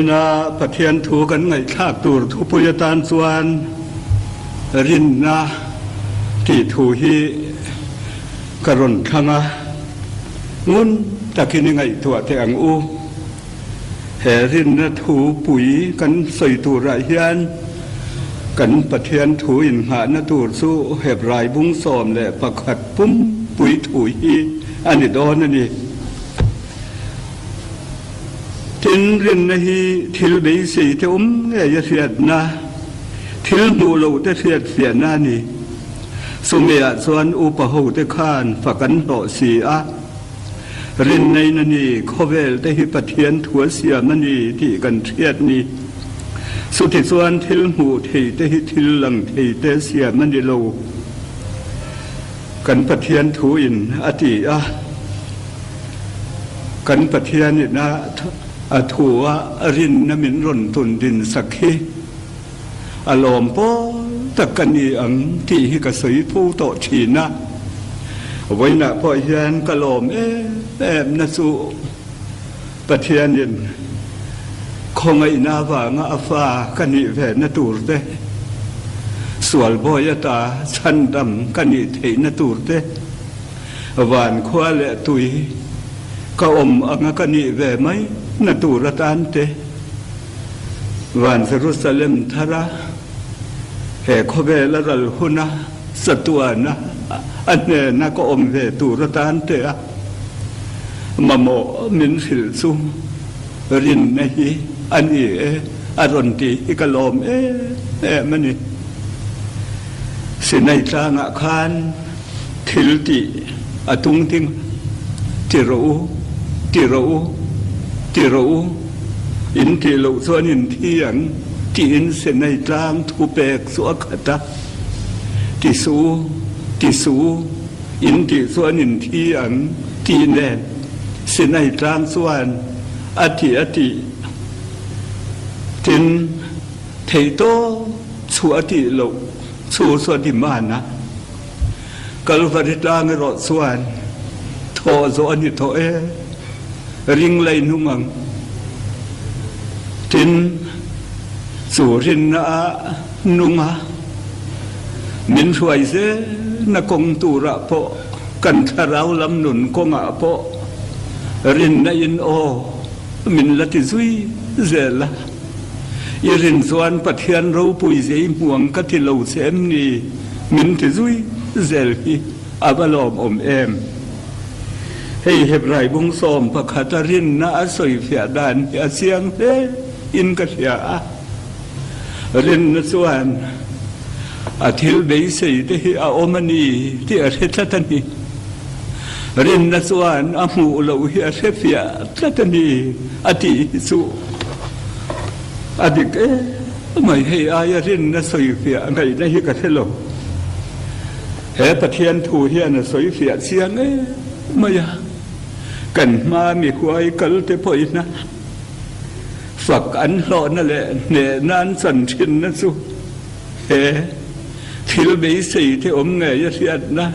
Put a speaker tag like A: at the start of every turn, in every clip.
A: Ina Pathian thu kan ngaihthlak tur thupui atan chuan rinna tih thu hi ka rawn thlang a, ngun takin i ngaihtuah teh ang u. He rinna thu pui kan sawi turah hian kan Pathian thu inngahna tur chu Hebrai bung 11 pumpui thu hi a ni dawn a ni. Tin, rinna hi thil beisei te awm ngei a hriatna, thil hmuh loh te hriat fiahna a ni. Chumi-ah chuan upa hote khan fak an hlawh si a, Rinna-in a ni, khawvel te hi Pathian thu a siam a ni tih kan hriat ni. Chuti chuan thil hmuh thei te hi thil lang thei te siam a ni lo. Kan Pathian thu-in a ti a. Kan Pathianin a a thu a rinna min rawn tun din sak hi a lawm pawl tak ka ni ang tih hi ka sawi fo tawh thin a. Vawiinah pawh hian ka lawm em em na chu Pathianin khawngaihna avanga a fa ka nih ve na tur te, sual bawi ata chhandam ka nih theihna tur te, Van khua leh tui ka awm anga ka nih ve mai na tur atan te, Van Jerusalem thara he khawvela ral huna chatuana a hnena ka awm ve tur atan te a mamawh min hrilh chu rinna hi a ni e a rawn tih hi ka lawm em em a ni. Sinai tlangah khan Thil tih a tung ding ti rawh u, ti rawh u, ti rawh u, in tih loh chuan in thi ang tiin Sinai tlang thu pek chu a khat a. Ti suh u, ti suh u, in tih chuan in thi ang tih nen Sinai tlang chuan a ti a tih. Tin, theihtawp chhuah a tih loh chu chu a demand a. Kalvari tlang erawh chuan thawh zawh a ni tawh e, ring lei hnung ang. Tin, chu rinna a nung a, min hruai zelna kawng turah pawh kan thlarau lam nun kawngah pawh rinna in aw min la ti zui zel a. I rin chuan Pathian ropui zei hmuang ka ti lo che em ni? Min ti zui zel hi a va lawmawm em? Hei Hebrai bung 11 a rinna a sawifiah dan hi a chiang hle in ka hria a. Rinna chuan a thil beisei te hi a awm a ni tih a hre tlat a ni. Rinna chuan a hmuh loh hi a hre fiah tlat a ni a tih hi chu a dik em mai. Hei aia rinna sawi fiah ngaihna hi ka hre lo. He Pathian thu hian a sawi fiah chiang em mai a, kan hma mi huai kal te pawhin a fak an hlawhna leh hnehna an chan thinna chu He thil beisei te awm ngei a hriatna,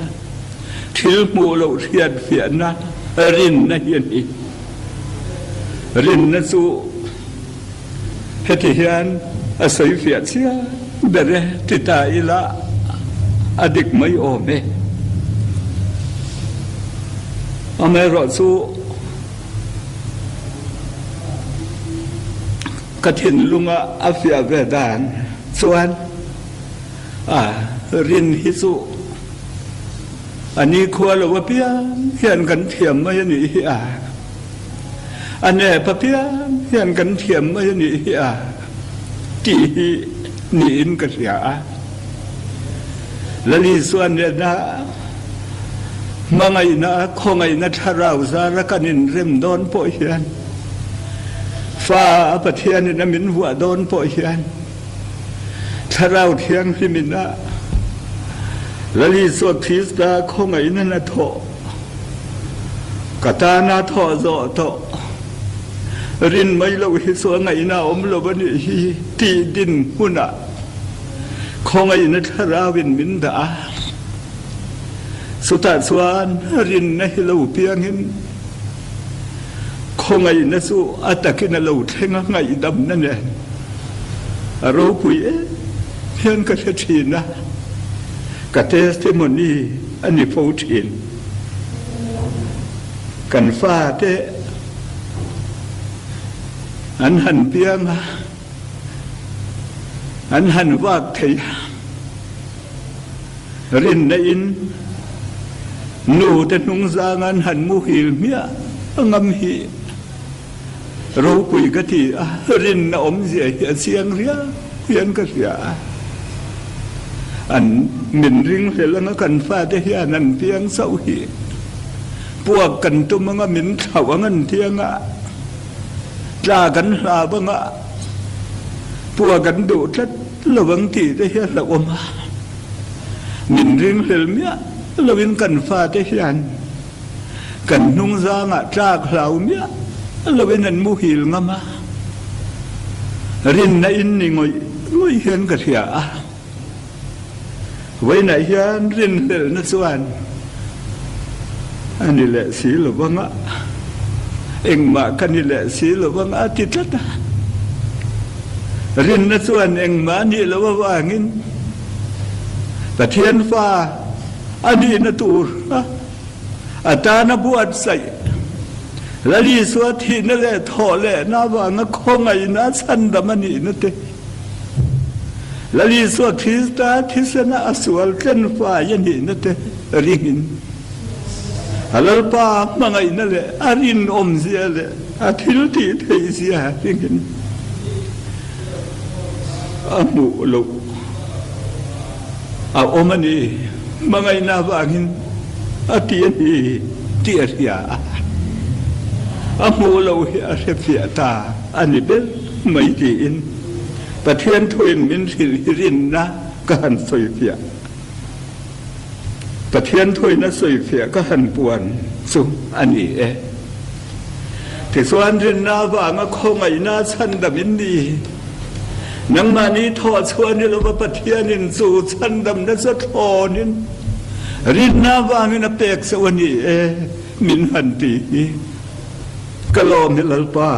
A: thil hmuh loh hriat fiahna rinna hi a ni. Rinna chu heti hian a sawi fiah chiang ber e ti ta ila a dik mai awm e. Amaherawhchu Ka thinlunga a fiah ve dan chuan a rin hi chu a nikhua lo apiang hian kan thiam mai a nih hi a, a nep apiang hian kan thiam mai a nih hi a tih hi niin ka hria a. Lali chuan nena hmangaihna khawngaihna thlarau zara kan inrem dawn pawh hian Fa a Pathianin a min vuah dawn pawh hian Thlarau Thianghlimin a Lal Isua Krista khawngaihna hnathawh ka tana thawh zawh tawh rin mai loh hi chu a ngaihna a awm lo a nih hi tih din hmunah khawngaihna Thlarauin min dah a. Chutah chuan rinna hi lo piangin. Khawngaihna chu a takin a lo thleng a, ngaihdamna nen a ropui em hian ka hre thin a, ka testimony a ni fo thin. Kan fate an han piang a, an han vak thei a, Rinna in nu te hnungzang an han muhil hmiah ngam hi ropui ka ti a, rinna awmzia hi a chiang riau hian ka hria a. An min ringhlel anga kan fate hian an piang chauh hi puak kan tum anga min thlauh ang an ti anga tla kan hlap anga puak an duh tlat lo ang tih te hi a hlauhawm a. Min ringhlel miah loin kan fate hian kan hnungzangah tlak hlau miah loin an muhil ngam a, rinna in ni ngawih ngawih hian ka hria a. Vawiinah hian rinhlelhna chuan a ni leh si lo vang a, engmah ka ni leh si lo vang a a ti tlat a. Rinna chuan engmah a nih loh avangin Pathian fa a nihna tur a tana buatsaih Lal Isua thihna leh thawh lehna avanga khawngaihna chhandam a nihna te Lal Isua Krista thisena a sual tlen fai a nihna te ringin a Lalpa hmangaihna leh a rinawmzia leh a thil tih theihzia ringin a hmuh loh a awm a ni. Hmangaihna avangin a ti a ni tih a hria a, a hmuh loh hi a hrefiah ta a ni ber mai tiin Pathian thuin min hrilh hi rinna ka han sawifiah. Pathian thuin a sawifiah ka han puan chu a ni e. Tichuan rinna avanga khawngaihna chhandam in ni. Nangmahni thawhchhuah ni lova Pathianin chu chhandamna chu thlawnin rinna avangin a pek chauh a ni e min han ti hi ka lawm i Lalpa.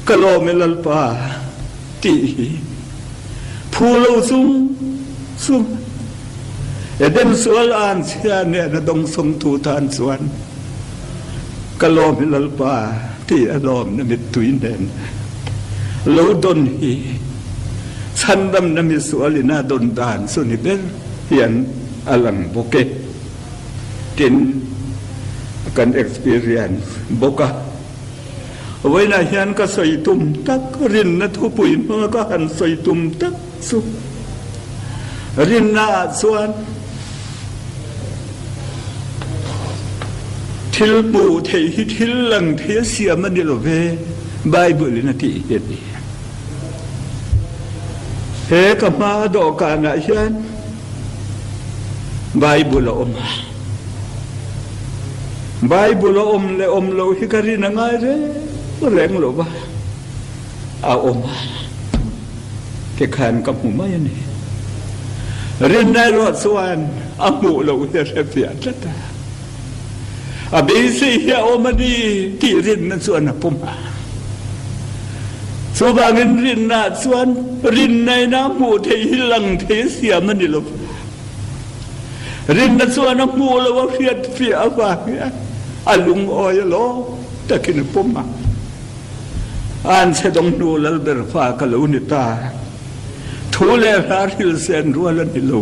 A: Ka lawm e Lalpa tih hi phu lo chung chung Eden sual aan chia nen a dawngsawngtu tan chuan ka lawm e Lalpa tih a lawmna mittui nen lo dawn hi chhandamna misual in a dawn dan chu ni ber hian a lang bawk e. Tin, kan experience bawk a. Vawiinah hian ka sawi tum tak, rinna thupui hmanga ka han sawi tum tak chu rinna ah chuan thil hmuh theih hi thil lang thei a siam a ni lo ve, Bible in a tih hi a ni. He ka hma dawhkanah hian Bible a awm a. Bible a awm leh awm lo hi ka rin a ngai reng reng lo va, a awm a tikhan ka hmu mai a ni. Rinna erawh chuan a hmuh loh hi a hre fiah tlat a, a beisei hi a awm a ni tih rinna chuan a pawm a. Chuvangin rinna chuan rinnaina hmuh theih hi lang thei a siam a ni lo va. Rinna chuan a hmuh lo a hriat fiah avang hian a lungawi alawm takin a pawm a. Anchhe dawng hnu Lalber fa ka lo ni ta. Thu leh hla hril sen rual a ni lo.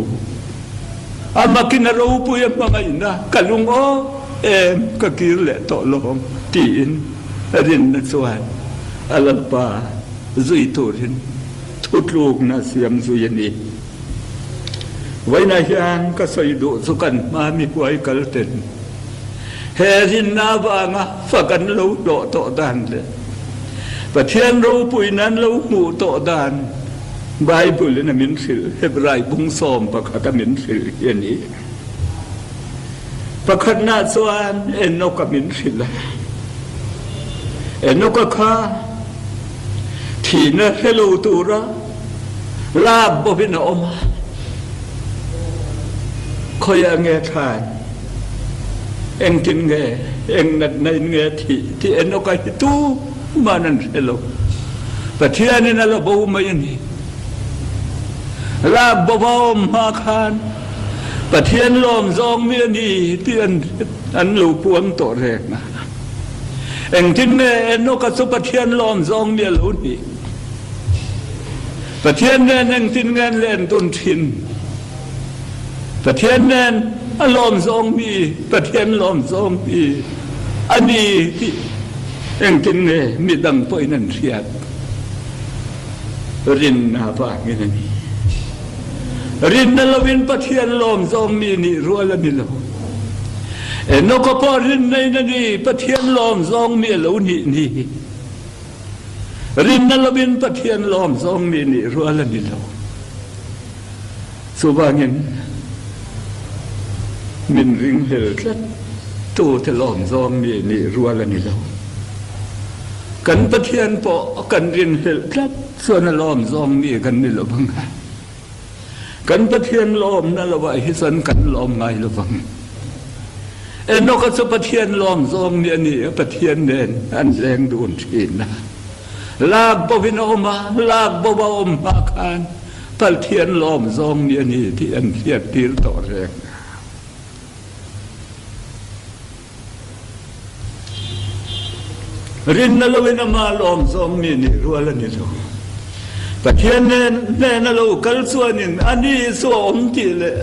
A: A makin a ropui a hmangaihna ka lungawi em ka kir leh tawh lawm tiin rinna chuan a Lalpa zui turin thutlukna a siam zui a ni. Vawiinah hian ka sawi duh chu kan hma mi huai kal ten he rinna avanga fak an lo hlawh tawh dan leh Pathian ropuiin an lo hmuh tawh dan Bible in a min hrilh Hebrai bung 11 a min hrilh hi a ni. Pakhatna chuan Enoch-a min hrilh a. Enoch-a kha thihna hre lo tura lak bawhin a awm a. Khawiah nge thlai? Engtin nge, eng natna in nge a thih tih Enoka hi tuman an hre lo. Pathianin a la bo mai a ni. Lak bo va awm hma khan Pathian lawm zawng mi a ni tih an lo puang tawh reng a. Engtin nge Enoka chu Pathian lawm zawng mi a lo nih? Pathian nen engtin nge an len dun thin? Pathian nen a lawm zawng mi, Pathian lawm zawng mi a ni tih engtin nge midang pawhin an hriat? Rinna vangin a ni. Rinna loin Pathian lawm zawng mi nih rual a ni lo. Enoka pawh rinna in a ni, Pathian lawm zawng mi a lo nih ni. Rinna loin Pathian lawm zawng mi nih rual a ni lo. Chuvangin min ringhlel tlat tute lawm zawng mi nih rual a ni lo. Kan Pathian pawh kan rinhlelh tlat chuan a lawm zawng mi kan ni lo vang a. Kan Pathian lawmna lovah hi chuan kan lawm ngai lo vang. Enoka chu Pathian lawm zawng mi a ni a, Pathian nen an leng dun thin a. Lak bovin a awm a, lak bo a awm hma khan Pathian lawm zawng mi a ni tih an hriattir tawh reng a. Rinna loin amah lawm zawng mi nih rual a ni lo. Pathian nen hnena lo kal chuanin ani chu a awm tih leh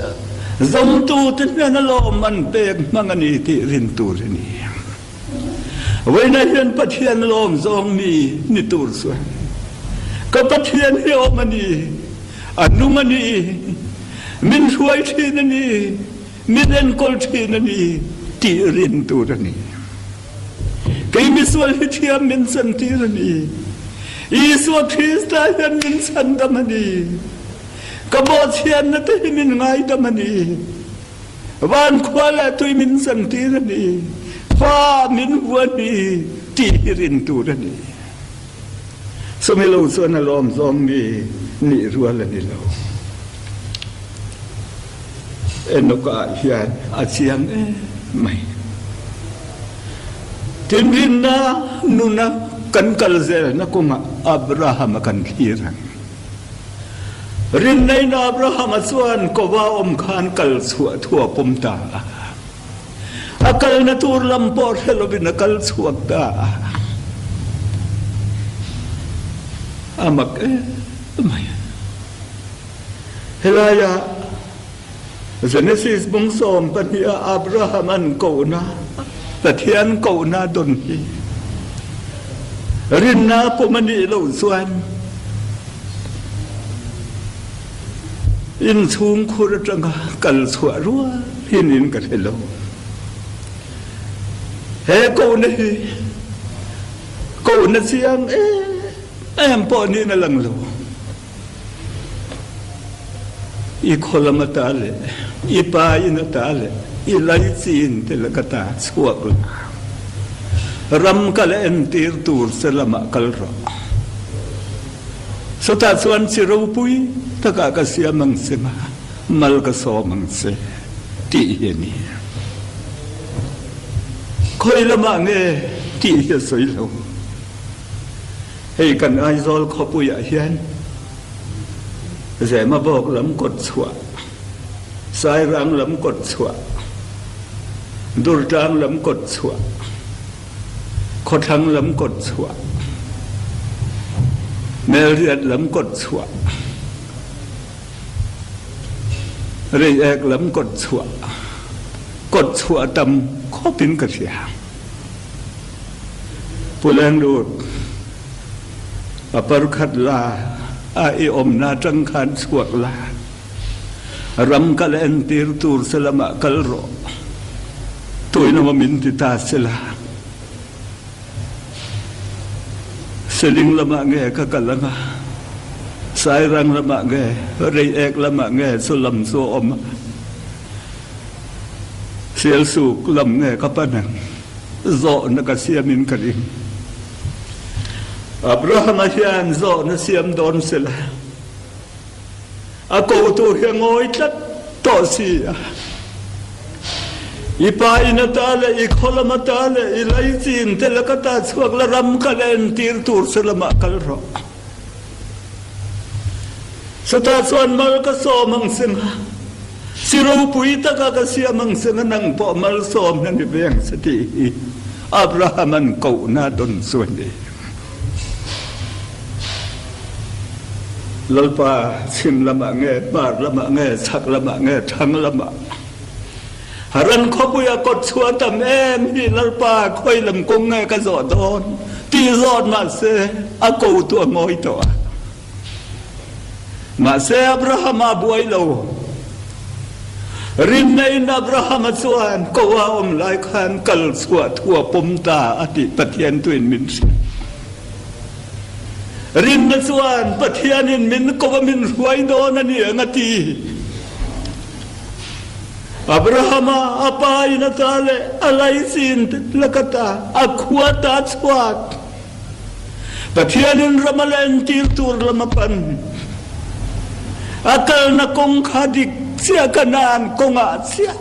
A: zawmtute hnena lawm an pek hmang a ni tih rin tur a ni. Vawiinah hian Pathian lawm zawng mi ni tur chuan ka Pathian hi awm a ni, a nung a ni, min hruai thin a ni, Min enkawl thin a ni tih rin tur a ni. Kei misual hi thiam min chantir a ni. Isua Krista hian min chhandam a ni. Ka bawhchhiatna te hi min ngaidam a ni. Van khua leh tui min chantir a ni. Fa min hua a ni tih hi rin tur a ni. Chumi lo chuan a lawm zawng mi nih rual a ni lo. Enoka ah hian a chiang em mai. Tinrinna nuna kan kal zelna kawngah Abraham a kan thlir ang. Rinnain Abraham a chuan kova awm khan kal chhuah thu a pawm ta a. A kalna tur lam pawh hre lovin a kal chhuak ta a. A mak em mai. Helaia Genesis bung 12 ah Abraham an kohna, Pathian kohna don hi rinna pum a nih loh chuan inchhungkhur atanga kal chhuah rual hin in ka hre lo. He kohna hi kohna chiang em em pawh niin a lang lo. I khaw lam ata leh i pa in ata leh i laichin te laka ta chhuak la, ram kal entir tur che lamah kal rawh. Chutah chuan chi ropui takah ka siam ang che nga, mal ka sawm ang che tih hi a ni. Khawi lamah nge tih hi a sawi lo. Hei kan Aizawl khawpuiah hian Zemabawk lam kawt chhuah, Sairang lam kawt chhuah, Durtlang lam kawt chhuah, Khawthlang lam kawt chhuah, Melriat lam kawt chhuah, Reiek lam kawt chhuah, kawt chhuah tam khawpin ka hria. Pu Lenglut, a parkhat la a i awmna atang khan chhuak la, ram kal entir tur che lamah kal rawh, tuin emaw min ti ta se la, Seling lamah nge ka kal anga, Sairang lamah nge, Reiek lamah nge chu lam chu a awm a. Sialsuk lam nge ka pan ang? Zawhna ka siamin ka ring. Abrahama hian zawhna siam dawn sela, a kotu hi a ngawi tlat tawh si a. I pa in ata leh i khaw lam ata leh i laichin te laka ta chhuak la ram kha la entir tur che lamah kal rawh. Chutah chuan mal ka sawm ang che nga, chi ropui taka ka siam ang che nga nang pawh malsawm na ni ve ang che tih hi Abraham-a'n kohna a dawn chu a ni. Lalpa, chhim lamah nge, hmar lamah nge, chhak lamah nge, thlang lamah? Ran khawpuia kawt chhuah tam em hi Lalpa khawi lam kawng nge ka zawh dawn tih zawt mahse a ko tu a ngawi tawh a. Mahse Abrahama buai lo. Rinna in Abrahama chuan ko a awm lai khan kal chhuah thu a pawm ta a tih Pathian tuin min hrilh. Rinna chuan Pathianin min ko a min hruai dawn a ni ang a ti. Abrahama a pa in a ta leh a laichin laka ta a khua ta chhuak. Pathianin ram a la entir tur lam a pan. A kalna kawng kha dik chiah Kanaan kawngah chiah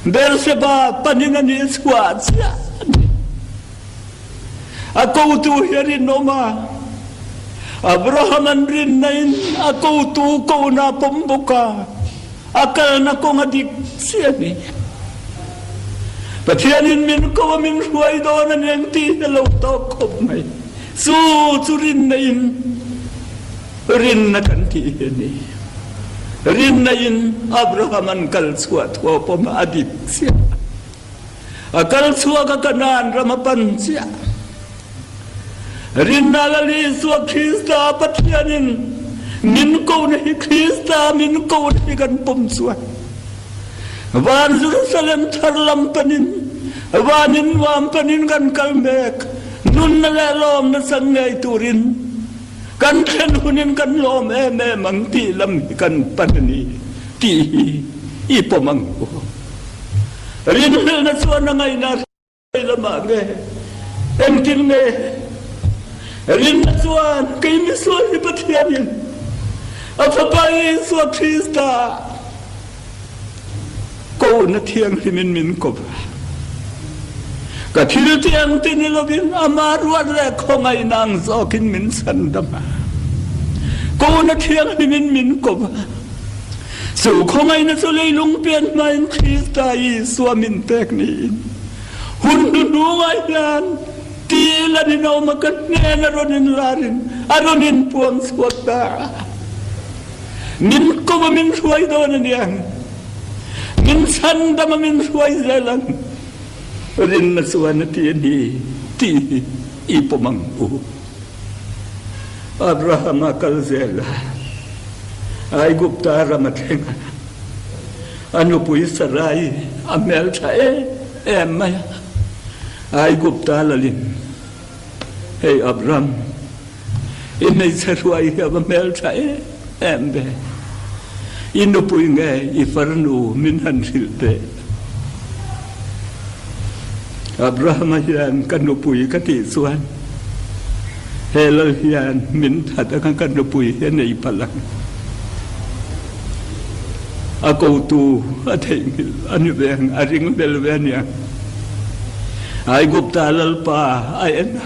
A: Beersheba panin a nih chhuah chiah a ni. A kotu hi a rinawm a, Abraham an rinna in a kotu kohna a pawm bawk a, a kalna kawng a dik chiah a ni. Pathianin min ko a min hruai dawn a ni ang tih hi a lo tawk khawp mai. Chu chu rinna in rinna kan tih hi a ni. Rinna in Abraham an kal chhuah thuah pawm a dik chiah. A kal chhuak a Kanaan ram a pan chiah. Rinna Lal Isua Krista Pathianin min kohna hi Krista min kohna hi kan pawm chuan van Jerusalem thar lam panin van in nuam panin kan kal mek nunna leh lawmna chang ngei turin kan thlen hunin kan lawm em em ang tih lam hi kan pan a ni tih hi i pawm ang u. Rinhlelhna chuan a ngaihna hruai lamah nge engtin nge rinna chuan kei misual hi Pathianin a Fapa Isua Krista kohna thianghlimin min kawp a. Ka thil tiang ti ni lovin ama ruat leh khawngaihna ang zawkin min chhandam a. Kohna thianghlimin min kawp a. Cu khawngaihna cu leilung pian hmain Krista Isua min pek niin hun hnuhnung ah hian til an in awm a ka hnen a rawn in lar in a rawn in puang chhuak ta. Min ko a min hruai dawn a niang. Min chhandam a min hruai zel ang. Rinna chuan a ti a ni ti hi i pawm ang u. Abraham a kal zel a, Aigupta ram a thleng a, a nupui Sarai a hmeltha em em mai a. Aigupta lalin, Hei Abram, i hmeichhe hruai hi a va hmeltha em em ve, i nupui nge i farnu min han hrilh teh. Abrahama hian ka nupui ka tih chuan he lal hian min that anga ka nupui hi a nei palh ang. A kotu a theihnghilh a ni ve ang, a ring vel ve a niang. Aigupta lalpa a en a,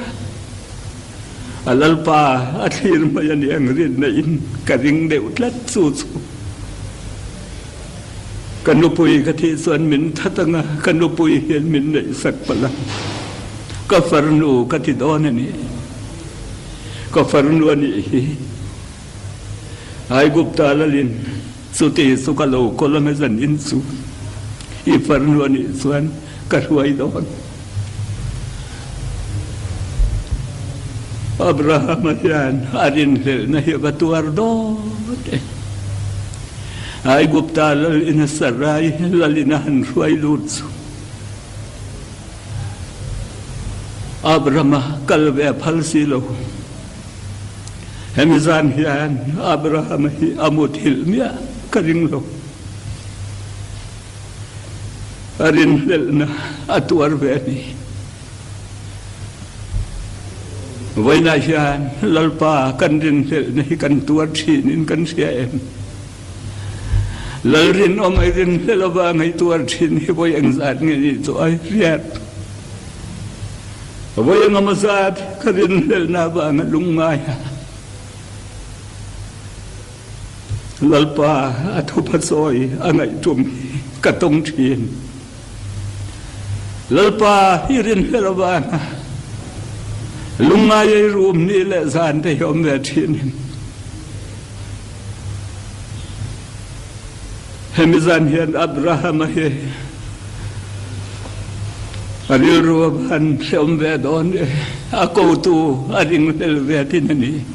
A: a lalpa a thlir mai a niang rinna in ka ring deuh tlat chu chu. Ka nupui ka thih chuan min that anga ka nupui hian min neih sak palh a, ka farnu ka ti dawn a ni. Ka farnu a nih hi. Aigupta lalin chuti chu ka lo kawl anga zanin chu i farnu a nih chuan ka hruai dawn. Abrahama hian a rinhlelhna hi a va tuar dawt e. Aigupta lal ina Sarai lal ina han hruai lut chu Abrahama kal ve a phal si lo. Hemi zan hian Abrahama hi a muthilh miah ka ring lo. A rinhlelhna a tuar ve a ni. Vawiinah hian Lalpa kan rinhlelhna hi kan tuar thinin kan hria em? Lalrinawm ai rinhlel avang hei tuar thin hi vawi engzat nge nih chu ai hriat. Vawi engemaw zat ka rinhlelna avanga lungngai a. Lalpa a thupha chawi a ngaihtum hi ka tawng thin. Lalpa hi rinhlel avanga lungngai ei rum ni leh zan te hi awm ve thin in. Hemi zan hian Abrahama hi a rilru a van hreawm ve dawn e, a kotu a ringhlel ve thin a ni.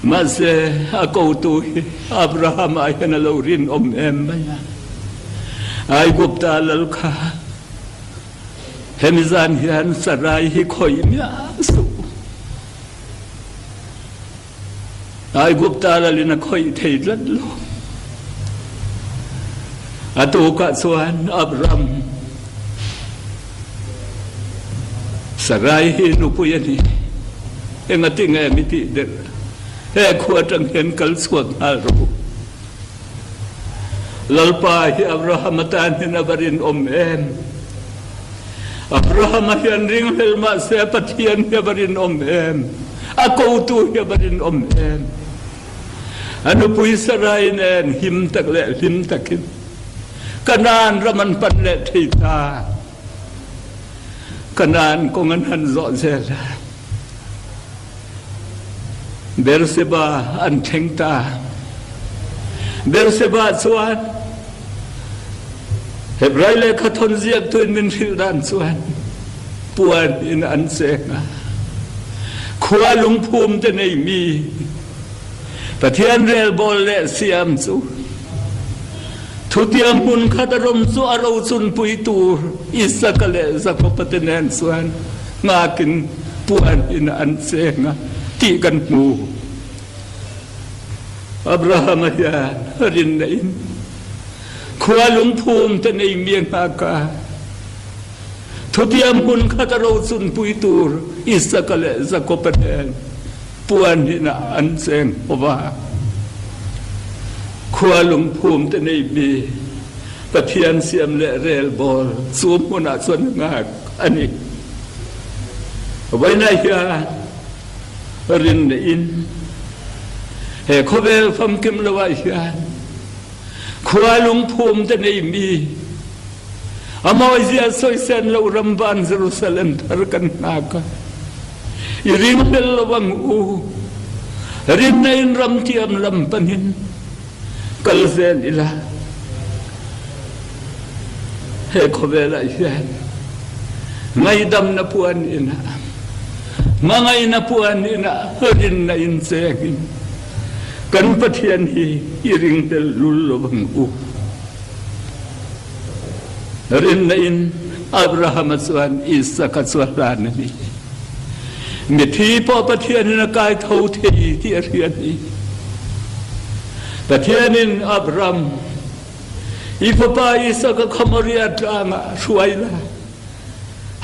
A: Mahse, a kotu hi Abrahama hian a lo rinawm em mai a. Aigupta lal kha hemi zan hian Sarai hi khawih miah suh. Aigupta lalin a khawih thei tlat lo. A tukah chuan Abram Sarai hi nupui a ni. Engati nge mi tih der? He khua atang hian kal chhuak nghal rawh u. Lalpa hi Abraham atan hian a va rinawm em? Abraham-a hian ringhlel mahse Pathian hi a va rinawm em? A kotu hi a va rinawm em? A nupui Sarai nen him tak leh hlim takin Kanaan ram an pan leh thei ta. Kanaan kawng an han zawh zel a. Berseba an thleng ta. Berseba chuan Hebrai lehkha thawn ziaktu in min hrilh dan chuan puan in an cheng a. Khua lungphum te nei mi Pathian relbawl leh siam chu thutiam hmun khat a rawm chu a rochunpui tur Isaka leh Jakoba te nen chuan nghakin puan in an cheng a tih kan hmu. Abrahama hian rinna in khua lungphum te nei mi a nghak a. Thutiam hmun khat a rochunpui tur Isaka leh Jakoba nen Puan inah an cheng ho va. Khua lungphum te nei mi Pathian siam leh rel bawl chu hmunah chuan a ngak a ni. Vawiinah hian rinna in he khawvel famkim loah hian khua lungphum te nei mi A mawizia sawisel lo ram van Jerusalem thar kan hngak a. I ringhlel lo ang u. Rinna in ram tiam lam panin kal zel ila. He khawvel ah hian ngaidamna puan inah hmangaihna puan inah rinna in chengin kan Pathian hi i ringhlel lul lo ang u. Rinna in Abrahama chuan Isaka chu a hlan a ni. Mithi pawh Pathian in a kai tho thei tih a hria a ni. Pathian in Abram, i fapa Isaka kha Moriah tlangah hruai la,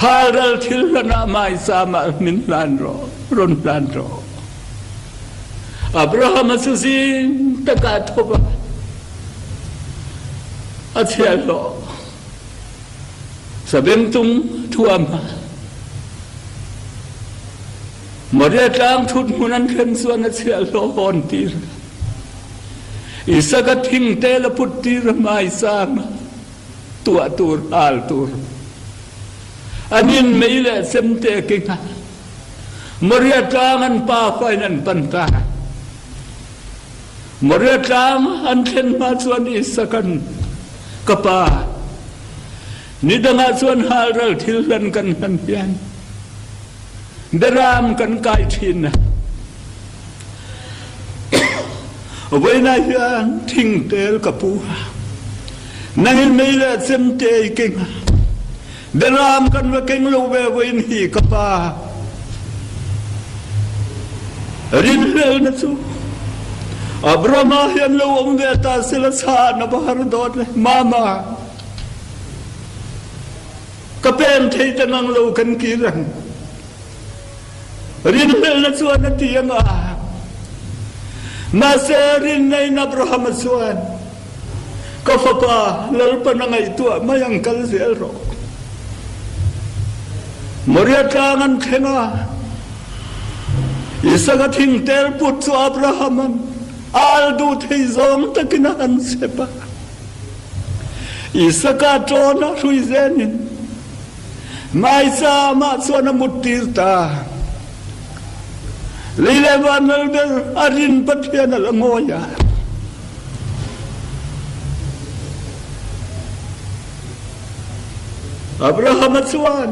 A: halral thil hlan ah maicam ah min hlan rawh, rawn hlan rawh. Abrahama cu zing takah a thawp a, a chiahhlawh sabengtung thuam a Moria tlang thut hmun an thlen chuan a chiahhlawh hawn tir. Isaka thingte la put tir hmaisang tuah tur hal tur. An in mei leh chemte king a Moria tlang an pa fain an pan ta. Moria tlang an thlen hma chuan Isakan, Ka pa, nidang ah chuan halral thil hlan kan hlan hian beram kan kai ṭhin a. Voina hian thingtel ka pu a, nangin mei le chemte i keng a, beram kan va keng lo ve voin hi ka pa. Rinhlelna chu Abrahama hian lo awm ve ta sela chhan a va har dawt le. Mama, ka pem thei ta ngang lo kan kir ang. Rinhlelna chuan a ti anga. Mahse, rinnain Abrahama chuan, Ka fapa, Lalpan a ngaihtuah mai ang kal zel rawh. Moria tlang an thleng a, Isaka thing tel put chu Abrahama'n a al duh thei zawng takin a han chep a. Isaka tawn a hrui zenin Maica amah chuan a muttir ta. Lei leh van lal ber a rin Pathian a la ngawi a. Abrahama chuan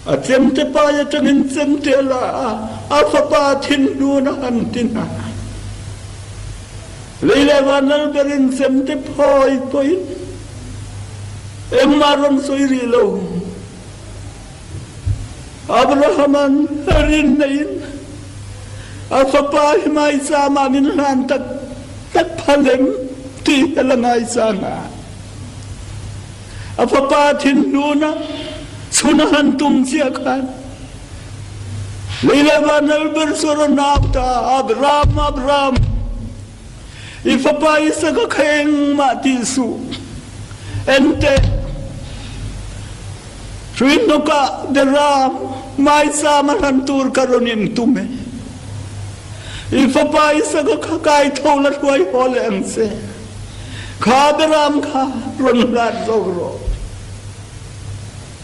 A: a chemte pai atangin chemte a la a, a fapa thinhnun a han tin a. Lei leh van lal berin chemte phawi pawhin engmah rawn sawi rih lo. Abrahama'n rin neiin a fapa hi maicham ah min hlan tak tak phal em ti hi a la ngaichang a. A fapa thinhnun ah chhun a han tum chiah khan lei le van lal ber chu a rawn au ta, Abraham, Abraham, i fapa Isaka kha engmah ti suh, enteh, Hruihnawkah Beram maicham a hlan tur ka rawn in tum e. I fapa Isaka kha kai tho la hruai haw leh ang che. Kha Beram kha rawn hlan zawk rawh.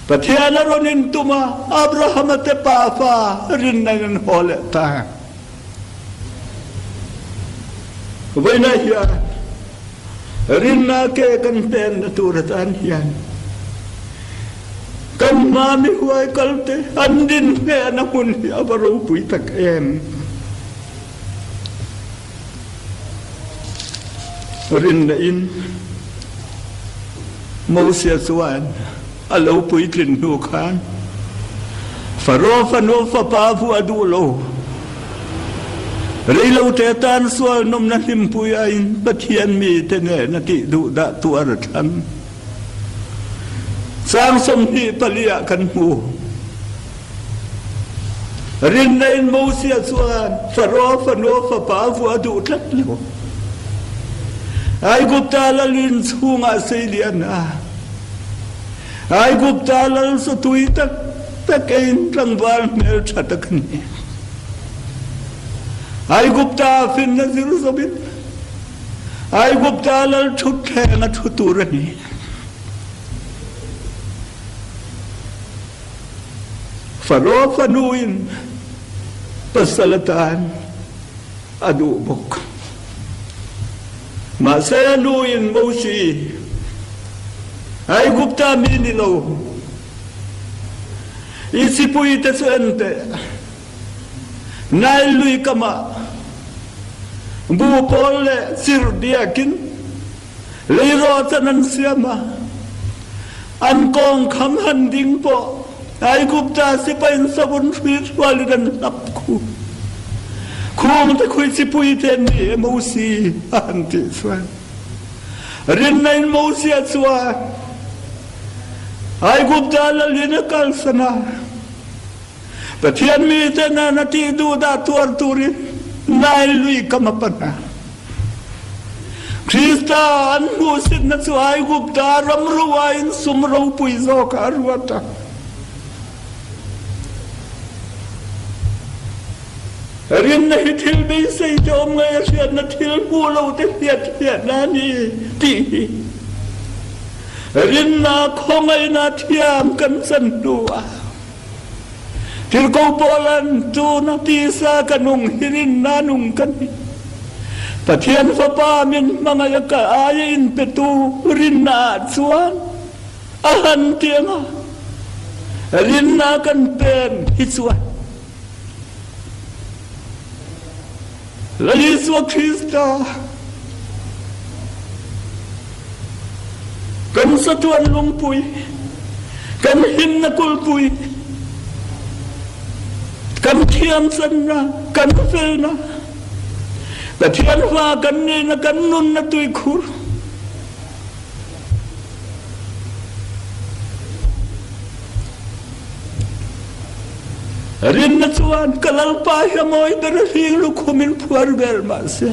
A: Pathian a rawn in tum a, Abrahama te pafa rinna in an haw leh ta. Vawiinah hian rinna ke kan penna tur atan hian kan hma mi huai kalte an din hnehna hmun hi a va ropui tak em. Rinna in Mosia chuan a lo puitlin hnu khan Faro fanu fapa vu a duh lo. Reilote tan sual nawmna hlimpui aiin Pathian mite nena tih duhdah tuar a thlang. Chang 24 ah kan hmu. Rinna in Mosia chuan Faro fanu fapa vu a duh tlat lo. Aigupta lalin chhungah seilian a. Aigupta lal chu tui tak tak eiin tlangval hmelṭha tak a ni. Aigupta finna zir zawmin Aigupta lal ṭhutthleng a ṭhu tur a ni. Faro fanuin pasal atan a duh bawk. Mahse a nuin Mosi, Aigupta mi ni lo, i sipuite chu en teh, Nile lui kamah bu pawl leh chirhdiakin leirawhchan an siam a, an kawngkham han ding pawh Aigupta sipai in savun hrui hrualin an hlap khu. Khung te khui chipui te an ni e Mosi a han tih chuan rinna in Mosia chuan Aigupta lalin a kalsan a, Pathian mite nen a tih duhdah tuar turin Nile lui kam a pan a. Krista an hmuhsitna chu Aigupta ram ruaiin sum ropui zawkah a ruat a. Rinna hi thil beisei te awm ngei a hriatna thil hmuh lo te hriat hriatna a ni tih hi rinna khawngaihna thiam kan chan hnuah Tirhkoh Paula'n tuna tisa ka nung hi rinna nung ka ni. Pathian Fapa min hmangaih a ka aia inpetu rinna ah chuan a han ti ang a, rinna kan pen hi chuan Lal Isua Krista kan satuan lungpui, kan himna kulpui, kan thiamchanna, kan felna, Pathian fa kan nihna kan nunna tuikhur, Rinna chu. chuan ka Lalpa hi a mawi ber a hling lukhumin phuar vel mahse,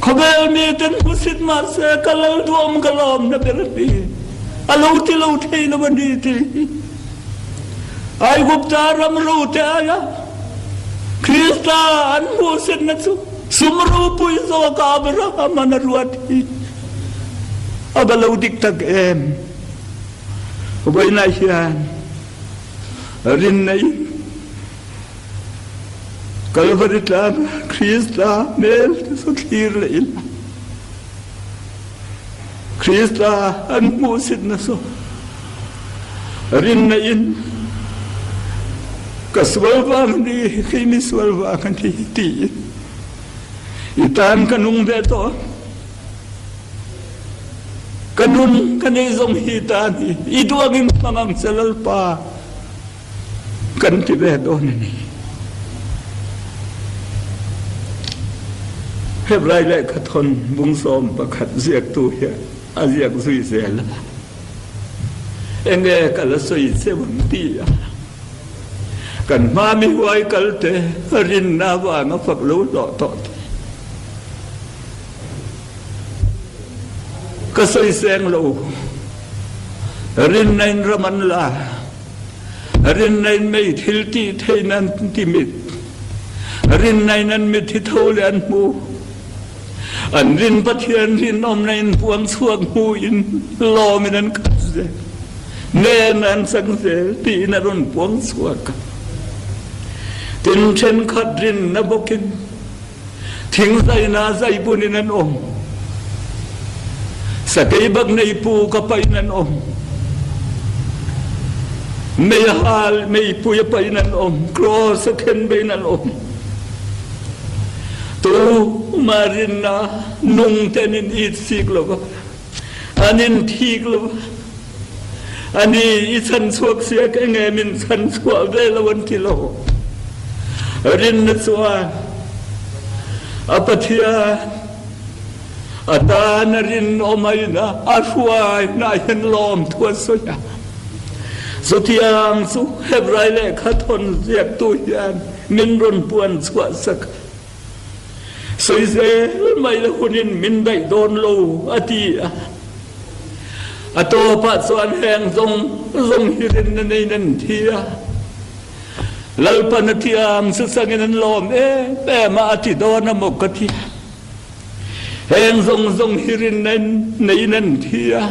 A: khawvel miten hmusit mahse ka Lal duam ka lawmna ber a ni, a lo ti lo thei lo a ni tih hi Aigupta ram rote aia Krista an hmuhsitna chu sum ropui zawk Abraham-an a ruat hi a va lo dik tak em! Vawiinah hian rinna in Kalvari tlang Krista hmel te chu thlir leh ila, Krista an hmuhsitna chu rinna in ka sual vang a ni, kei mi sual vang a ni tiin i tan ka nung ve tawh. Ka nun ka nei zong hi ta ni i duangin hmang ang che Lalpa kan ti ve dawn a ni. Hebrai lehkhathawn bung 11 ziaktu hian a ziak zui zel a, enge ka la sawi cheu ang ti a, kan hma mi huai kalte rinna avanga fak lo hlawh tawh te. Ka sawiseng lo. Rinna in ram an la. Rinna in mei thil ti thein an ti mit. Rinna in an mit hi tho le an hmu. An rin Pathian rinawmna in puang chhuak hmu in lawm in an khat zel. Nen an chang zel tiin a rawn puang chhuak. Tin thenkhat rinna bawkin Thingzaina zaibun in an um. Sakei bak nei pu ka pa in an um. Meihal meipui a pa in an um. Cross a khen be in an um. Tu marinna nung ten in it sik lo an in thik lo ani i chan chuak sia ka nge min chan chuah ve lo an ti lo rin na chuan a Pathian a tan a rin awmai na a hruai na hian lawm thu a sawi a chutiang chu Hebrai lehkha thawn ziaktu hian min rawn puan chhuah sak Sawi zel mai la hunin min daih dawn lo a ti a. A tawpah chuan heng zawng zawng hi rinna neiin an thi a. Lalpan a thiam sasangin an lawm em em a, a ti dawn a maw ka ti. Heng zawng zawng hi rinna neiin an thi a,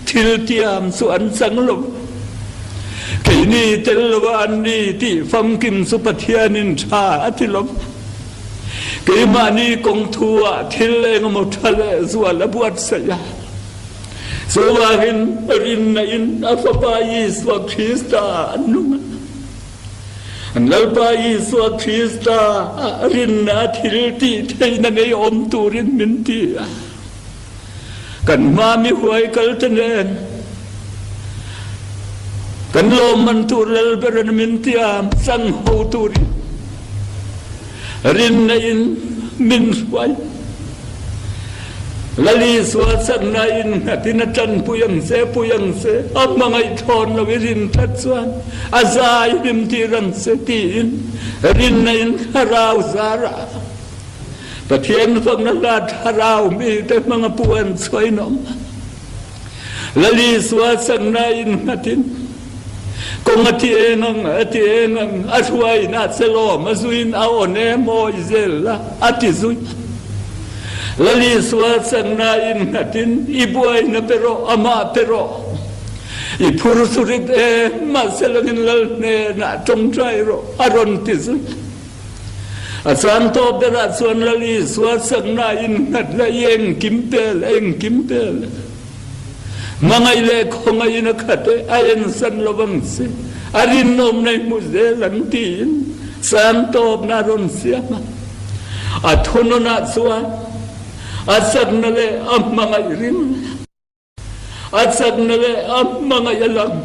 A: thil tiam chu an chang lo. Keini tel lova an ni tih famkim chu Pathianin tha a ti lo. Keimahni kawng thu ah thil engemaw tha leh zual a buatsaih a. Chuvangin rinna in a Fapa Isua Krista an nung a. An Lalpa Isua Krista rinna thil tih theihna nei awm turin min ti a. Kan hma mi huai kal te nen kan lawmman tur Lalberan min tiam chang ho turin rinna in min hruai. Lal Isua chakna in nghatin a ṭanpui ang che, pui ang che, a hmangaih thlawn lo i rin tlat chuan a zai hlim tir ang che tiin rinna in thlarau zarah Pathian fakna hla thlarau mite hmanga puan chhuain a awm. Lal Isua chakna in nghatin kawng a ti eng ang, a ti eng ang, a hruaiin a che lawm, a zuiin a awn em aw i zel la, a ti zui. Lal Isua chakna in nghatin i buaina pe rawh, amah pe rawh. I phur surit em, mahse langin Lal hnenah tawngtai rawh, a rawn ti zui. A caan tawp berah chuan Lal Isua chakna in nghat la i engkim pel, engkim pel. Hmangaih leh khawngaih in a khat e, a ensan lovang che, a rinawm nei hmu zel ang tiin caan tawpna a rawn siam a. A thunawnah chuan a chakna leh a hmangaih ring. A chakna leh a hmangaih a lang.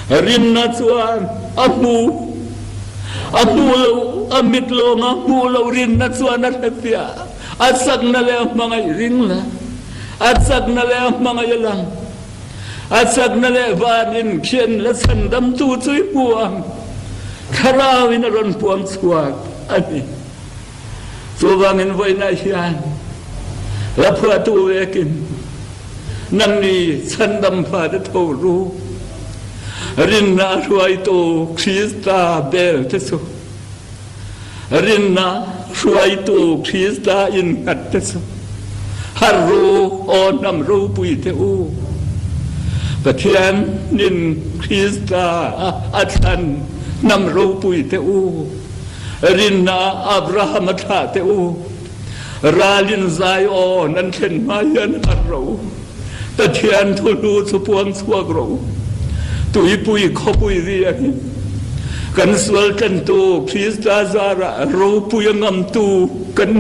A: Rinna chuan a hmu. A hmuh loh, a mit lawnga hmuh loh rinna chuan a hrefiah. A chakna leh a hmangaih ring la. A chakna leh a hmangaih a lang. A chakna leh van in khian la chhandamtu chu i hmu ang. Thlarauin a rawn puang chhuak a ni. Chuvangin vawiinah hian hla phuahtu vekin nangni chhandam fate tho ru, rinna a hruaitu Krista bel te chu, rinna hruaitu Krista innghat te chu harh ru, aw hnam ropui te u. Pathian nin Krista a thlan hnam ropui te u. Rinna Abraham a thlah teh u. Ral in zai aw nan thlen hma hian harh rawh u. Pathian thuhlu chu puang chhuak rawh u. Tuipui khawpui ri a hi. Kan sual tlantu Krista zarah ropui a ngamtu kan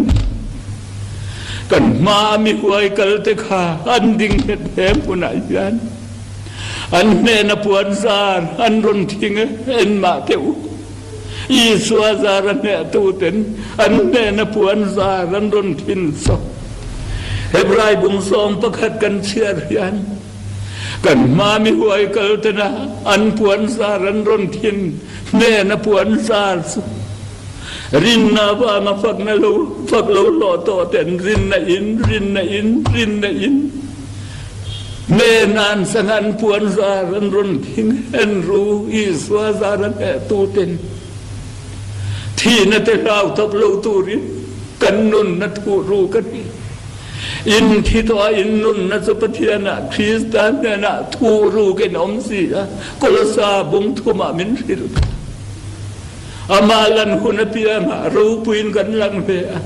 A: kan hma a mi huai kal te kha an ding nghet he hmunah hian an hnena puan zar an rawn thing e enmah teh u. Isua zar a hnehtuten an hnena puan zar an rawn thin sawk. Hebrai bung sawm pakhat kan chhiar hian kan hma mi huai kal tena an puan zar an rawn thin hnena puan zar chu rinna vanga fakna lo fak lo hlawh tawh ten rinna in rinna in rinna in Hnenan sangan puan zar an rawn thing en ru Isua zar a hnehtu ten thihna te hlau tawp lo turin kan nunna thuh ru ka ti. In thi tawh a in nunna chu Pathian ah Krista hnenah thuh ruk in awm si a, Kolosa bung thum ah min hrilh kha. Amah lan hun apiangah ropuiin kan lang ve a.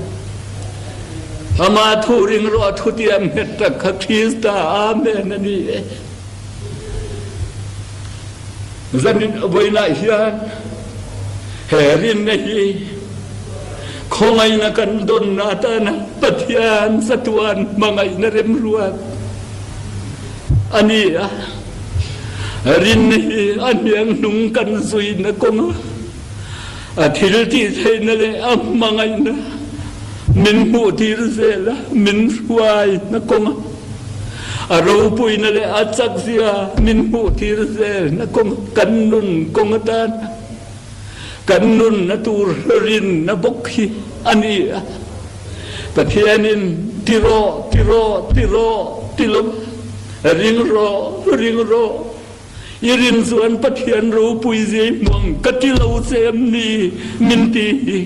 A: Amah thu ring rawh thutiam nghet tak kha Krista Amen a ni e. Zanin vawiinah hian he rinna hi khawngaihna kan dawnna atana Pathian chatuan hmangaihna remruat a ni a. Rinna hi a hnianghnung kan zuina kawnga a thil tih theihna leh a hmangaihna min hmuhtir zel a, min hruaina kawnga a ropuina leh a chakzia min hmuhtir zelna kawnga kan nun kawng atana kan nunna tur rinna bawk hi a ni a. Pathianin ti rawh, ti rawh, ti rawh ti lo ring rawh, ring rawh. I rin chuan Pathian ropui zia i hmuang ka ti lo che em ni min ti hi.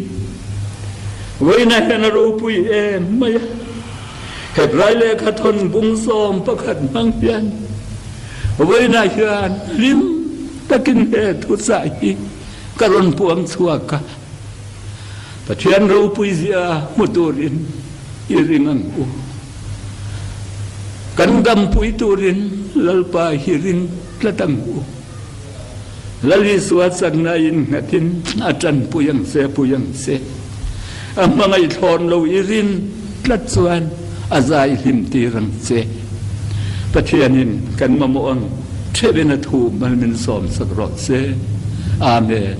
A: Vawiinah hian a ropui em mai a. Hebrai lehkha thawn bung 11 hmang hian vawiinah hian hlim takin he thuchah hi ka rawn puang chhuak a. Pathian ropui zia hmu turin i ring ang u. Kan dampui turin Lalpa hi ring tlat ang u. Lal Isua chakna in nghatin a tanpui ang che, pui ang che. A hmangaih thlawn lo i rin tlat chuan a zai hlim tir ang che. Pathianin kan mamawh ang theuhin a thu mal min sawmsak rawh se. Amen.